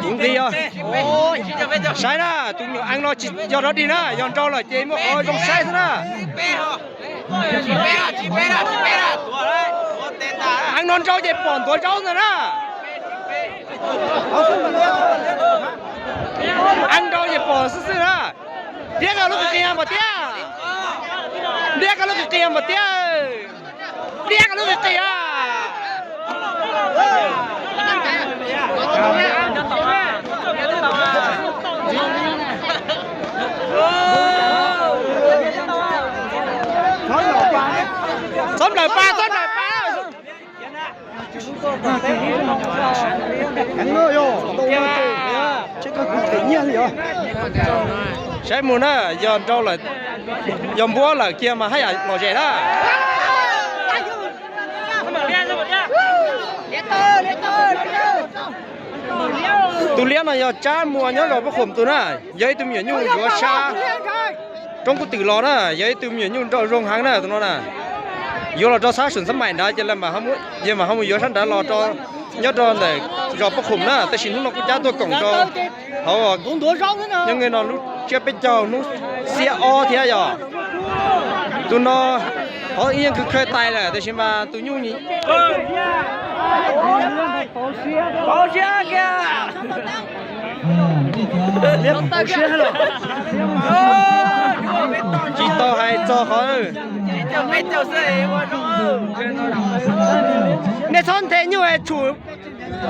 Kuv nqis os. Saib na, tus me nyuam eev no tsis yog rov dig na, yog nrau lawm ces muaj qhov zoo saib xwb na. Eev no nrau ces pom ntuav zaub ntag na. Eev nrau ces pom xwb xwb na. Ntiab koj lub qis qis mas tiab. Ntiab koj lub qis qis mas tiab. Ntiab koj lub qis qis. Txhob nplawm pa, txhob nplawm pa. Saib mus na, yog nrau lawm, yog npuab lawm kiag mas haj yam lom zem na. Tus liab no yog Tsab Muas nyob zos Paj Khoom tus na, yog ib tug me nyuam nyuj yuav sab roob kub twm los na, yog ib tug me nyuam nyuj nrau zoo heev na tus no na. Yuav los rau sab Xeev Xab Maim nrad ces yawg mam ho mus yuav sab nrad los rau, nyob rau ntawm zos Paj Khoom na, tab sis hnub no kuj cab tuaj koom rau hauv nyob nqe no lub tsiab peb caug hnub xiab ob thiab yog. Tus no qhov ib yeej khwv khwv tais lawm tab sis mas tus nyuj tsis tau hais txog qhov. Nej txhob nthe nyuj es tshum